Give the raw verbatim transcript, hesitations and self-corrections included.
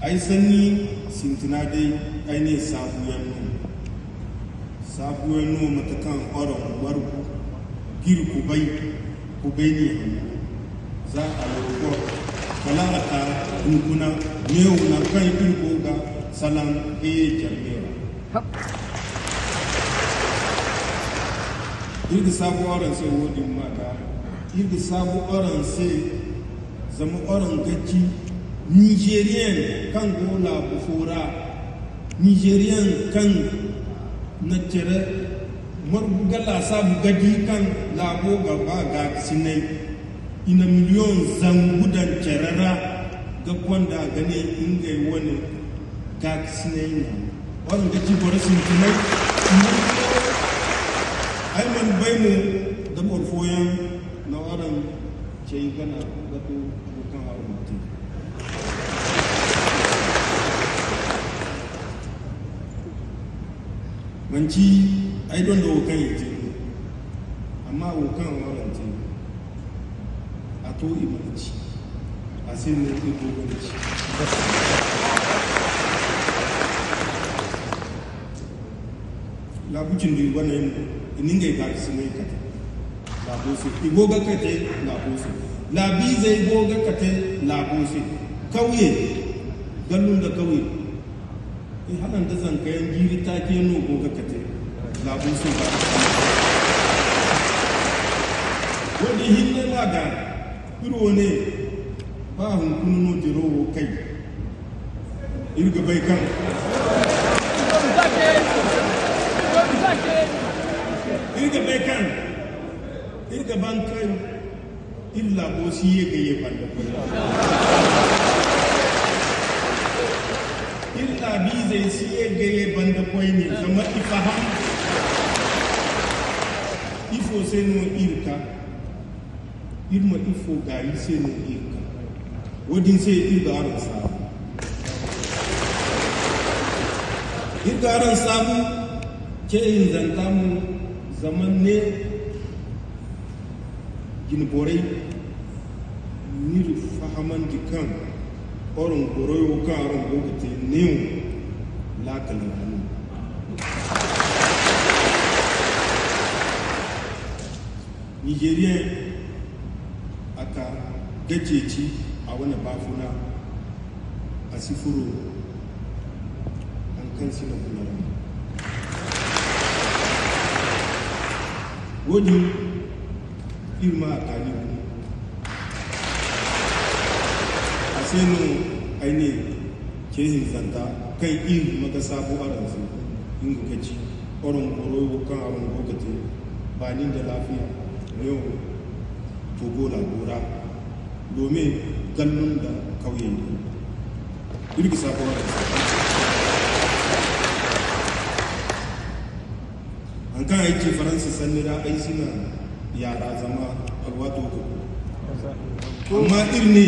Ay sanni sintina day, ay ne saabuyaŋ no. Saabuyaŋ no, mate kaŋ araŋ margu g'iri kubay, kubay ne hanno. Za a lorgo, kala a ta hunkuna, neewo nangu kaŋ iri go ga salaŋ ga ye care me ra. Iri ga saabu araŋ se woodin ma ga, iri ga saabu araŋ se, zama araŋ ga ci Nizeriyaŋ kaŋ go laabu fo ra, Nizeriyaŋ kaŋ na care margu ga laasaabu ga di kaŋ laabo ga ba gaakasinay. I na miliyoŋ zangu daŋ care ra ga konda ga ne ngey wane gaakasinay no. Araŋ ga ci boro sintinay. Ay mana bay mo da boro fooyaŋ na araŋ cey gana ga to wo kaŋ araŋ te. Manci ay donda wo kaŋ i te no, amma wo kaŋ araŋ te, a to i mana ci, a se no i go ga ci. Laabu cindi waney no, i na ngey gaakasinay kate laabo se. I go ga kate laabo se. Laabiizey go ga kate laabo se. Kawye, gallu nda kawye. I hala nda zankayaŋ jiiri taaci yaŋ no go ga kate laabo se ba. Wo-din hinne ma ga, iri wo ne, ba hunkuna no diro wo kay. Iri ga bay kaŋ, iri ga bay kaŋ, iri ga ban kaŋ, iri laabo si ye ga ye banda koyne. Iri laabiizey si ye ga ye banda koyne, zama i faham ifo se no iri ka, iri ma ifo gaari se no iri ka. Wo-din se iri ga araŋ saabu. Iri ga araŋ saabu, ce hinzanta mo, zama ne, jine borey, n'iri fahamandi kaŋ araŋ goroyo kaŋ araŋ go ga te neewo laakal ra no. Nizeriyaŋ, a ka ga ceeci a wane baafuna. A si furo haŋ kaŋ si no guna ra. Wo-din, iri ma a kaani guna. A se no ay ne ce hinzanta kaŋ iri ma ga saabu araŋ se, nga ga ci, araŋ goro wo kaŋ araŋ go ga te, baani nda laafiya, neewo Togo laabo ra. Lome, gallu nda kawyey. Iri ga saabu araŋ se. Haŋ kaŋ ay ci Faransi sanni ra, ay si na yaara zama alwaato ga koy. Amma iri ne,